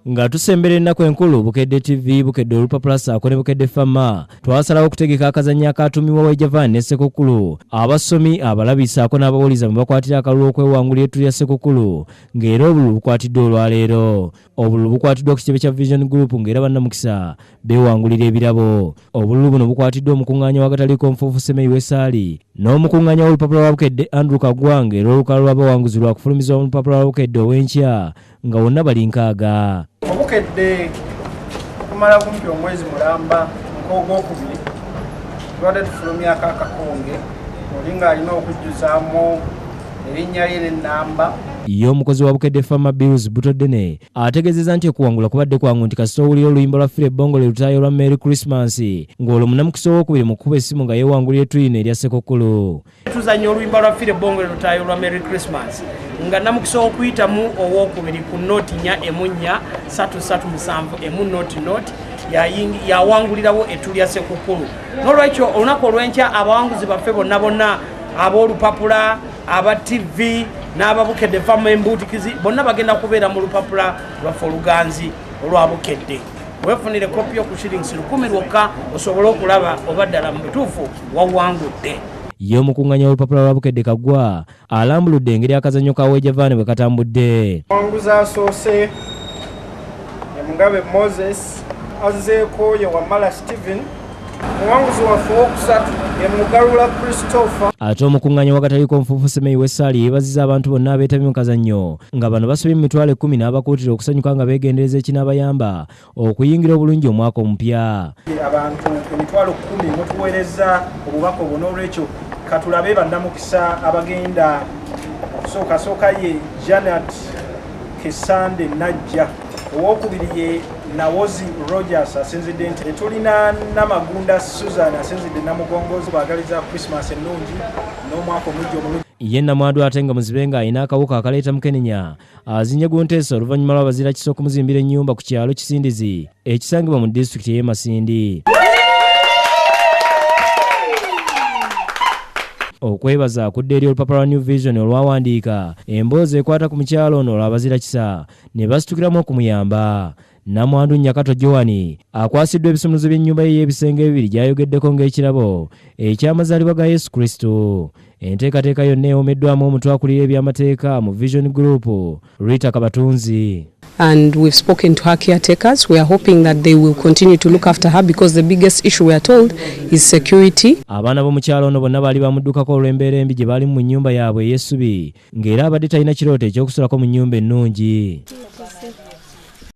Nga tusembera ennaku enkulu, Bukedde TV, Bukedde Olupapula ssaako ne Bukedde Fama twasalawo okutegeka akazannyo akaatuumibwa Wejavan ne Ssekukkulu. Abasomi, abalabi ssaako n'abawuliza mwe bakwatira akalulu okwewangulira ettu lya Ssekukkulu ng'era obululu bukwatiddwa olwaleero. Obululu bukwatiddwa ku kitebe kya Vision Group ng'era bannamukisa beewangulira ebirabo. Obululu buno bukwatiddwa omukungaanya w'agataliiko nfuufu Semei Wesaali n'omukungaanya w'olupapula lwa Bukedde Andrew Kaggwa ng'era olukala lw'abawanguzi lwakufulumizibwa mu lupapula lwa Bukedde ow'enkya nga wonna bali nkaaga. Obukedde okumala kumpi omwezi mulamba nk'ogwokubiri tubadde tufulumyako akakonge oli ng'alina okujjuzaamu erinnya lye n'ennamba. Ye omukozi wa Bukedde Farmer Bills Butoddene ategeezezza nti okuwangula kubadde kwangu nti kasita owulira oluyimba lwa Philly Bongole Lutaaya olwa Merry Christmas ng'olwo munnamukisa owookubiri mu kukuba essimu nga yeewangulira ettu lino erya Ssekukkulu. Tuzannya oluyimba lwa Philly Bongole Lutaaya olwa Merry Christmas nga namukisa okuyitamu owookubiri ku nooti 4 emu 4 3 3 7 emu nooti nooti yawangulirawo ettu lya Ssekukkulu. N'olwekyo olunaku olw'enkya abawanguzi baffe bonna bonna ab'olupapula, aba TV n'ababukedde Fama embuutikizi bonna bagenda kubeera mu lupapula lwaffe oluganzi olwa Bukedde. Weefunire kopi yo ku shillings 1000 lwokka osobole okulaba oba ddala mu butuufu wawangudde. Ye omukuŋŋaanya w'olupapula lwa Bukedde Kaggwa alambuludde engeri akazannyo ka Wejavan bwe katambudde. Omuwanguzi asoose ye Mugabe Moses, azzeeko ye Wamala Steven. Omuwanguzi waffe owokusatu ye Mugalula Christopher. Ate omukuŋŋaanya w'agataliiko nfuufu Semei Wessaali yeebazizza abantu bonna abeetabye mu kazannyo nga bano basobye mu mitwalo 10 n'abakuutira okusanyuka nga beegendereza ekinaabayamba okuyingira obulungi omwaka omupya. Abantu emitwalo 10 mutuweerezza obubaka obwo, n'olwekyo katulabe bannamukisa abagenda okusooka. Ye Janet Kesande Najja, owokubiri ye Nawozi Rogers asinzidde nti tulina Namagunda Susan asinzidde Namugongozi. Baagaliza Christmas ennungi n'omwaka omujja omulungi. Ye Namwandu ate nga muzibe ng'alina akawuka akaleeta mukenenya azinye gunteesa oluvannyuma lw'abazira kisa okumuzimbira ennyumba ku kyalo Kisindizi ekisangibwa mu disitulikiti ey'e Masindi. Okwebaza kudda eri olupapula lwa New Vision olwawandiika emboozi ekwata ku mukyalo ono olw'abazira kisa ne basitukiramu okumuyamba. Namwandu Nyakato Joan akwasiddwa ebisumuluzo by'ennyumba ye ey'ebisenge ebibiri gy'ayogeddeko ng'ekirabo eky'amazaalibwa ga Yesu Kristo. Enteekateeka yonna ewomeddwamu omuntu akulira eby'amateeka mu Vision Group, Rita Kabatunzi. And we've spoken to her caretakers. We are hoping that they will continue to look after her because the biggest issue we are told is security. Abaana b'omukyalo ono bonna baali bamuddukako olw'embeera embi gye baalimu mu nnyumba yaabwe ey'essubi ng'era abadde talina kirooto eky'okusulako mu nnyumba ennungi.